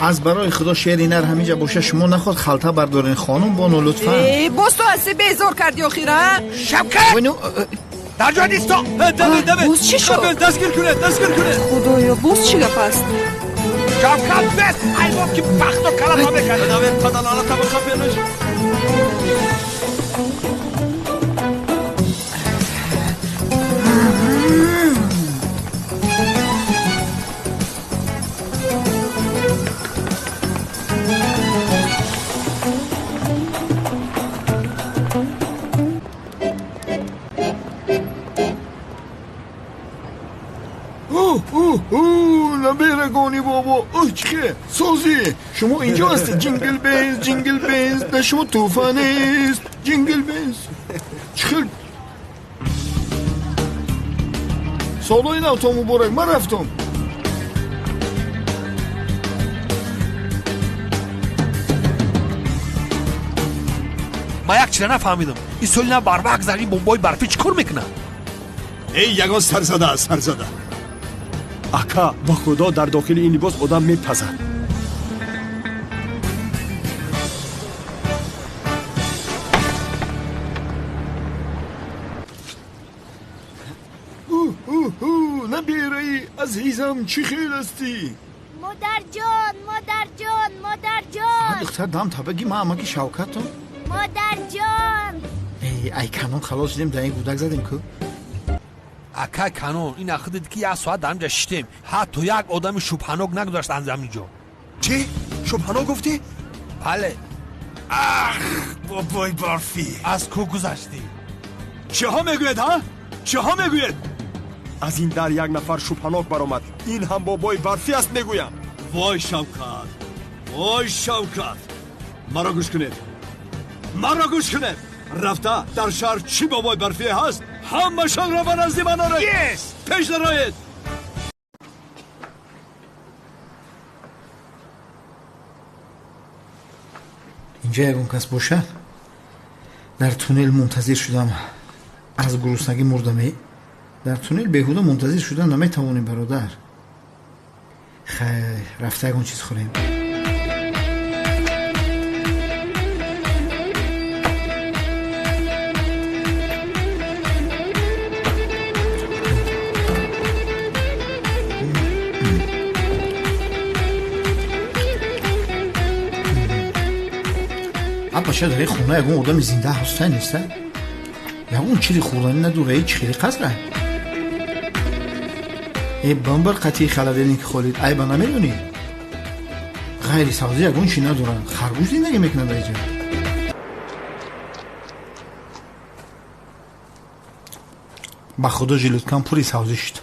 Аз барои худо шери нар ҳаминҷа боша, шумо наход халта бардорен, хонум бону, лутфан. Э, боз ту ҳастӣ, безор кардӣ охир, а? Шавкат! Дар ҷой исто! Боз чӣ шуд? Дастгир кунед, дастгир кунед! Худоё, боз чӣ гап аст? Шавкат, бес! Ҳайвон ки пахто калама мекард! Наберагони бобо, чӣ созӣ, шумо инҷо ҳастед? Jingle bells, jingle bells, дар шумо тӯҳфа нест. Jingle bells, чӣ хел солҳои нав то муборак, ман рафтам. Ман як чиза нафаҳмидам, ин соли нав барвақт зани бомбои барфӣ чӣ кор мекунад? Эй, ягон сарзада, сарзада. Ака, ба худо, дар дохили ин либос одам мепазад. Набераи азизам, чӣ хел ҳастӣ? Модарҷон, модарҷон, модарҷон! Духтар, дам табаги ман амаки Шавкатам. Модарҷон! Ай канон халос шудем, дар ин гудак задем ку. Акай канон, ин ахи дид ки як соат дар инҷа шиштем, ҳатто як одами шубҳанок нагузашт аз ҳамин ҷо. Чӣ? Шубҳанок гуфтӣ? Бале. Ах, бобои барфӣ! Аз кӯ гузаштӣ? Чиҳо мегӯед, ҳа? Чиҳо мегӯед? Аз ин дар як нафар шубҳанок баромад. Ин ҳам бобои барфӣ аст, мегӯям. Вой Шавкат, вой Шавкат, маро гӯш кунед, маро гӯш кунед. Рафта дар шаҳр чӣ бобои барфие ҳаст, ҳамашонро ба назди ман оред, пеш дароед. Инҷа ягон кас бошад? Дар туннел мунтазир шудам, аз гуруснагӣ мурдаме. Дар туннел беҳуда мунтазир шудан наметавонем, бародар. Хайр, рафта ягон чиз хӯрем. Апаша, дар ин хона ягон одами зинда ҳаста неста? Ягон чизи хӯрданӣ надора, ҳеҷ хеле қасра. Э, бамбар қатъи холодильник холид, айба намедонӣ? Ғайри савзӣ ягон чи надоранд, харгӯш зиндагӣ мекунад дар инҷа. Ба худо, желудкам пури савзӣ шуд.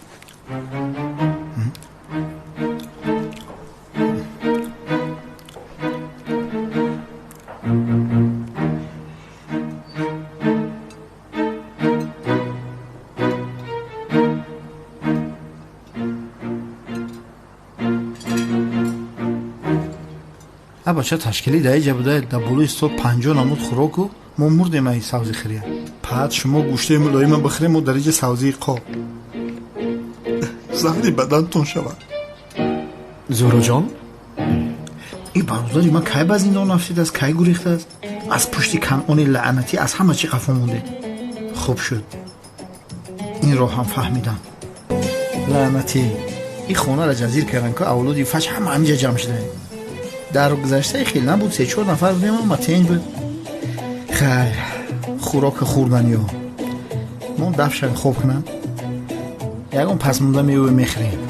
Бача, ташкилӣ дар иҷа буда, дар болои стол 50 намуд хӯроку, мо мурдем аи савзӣ хӯрия. Паат шумо гӯштаи мулоима бихӯрем, мо дар иҷа савзии қоб. Заҳри бадантон шавад. Зуҳроҷон? Ин бародари ман кай ба зиндон афтидааст, кай гурехтааст? Аз пушти Канъони лаънатӣ аз ҳама чӣ қафо мондем. Хуб шуд, инро ҳам фаҳмидам. Лаънатӣ, ин хонаро ҷазир карданд ку, авлоди фач ҳама ҳаминҷа ҷамъ шудаем. Дар гузаштаи хел набуд, се-чор нафар будем, ама тенҷ буд. Хайр, хӯрока хӯрданиё мо дафшавем, хоб кунам, ягон пасмонда меёвем, мехӯрем.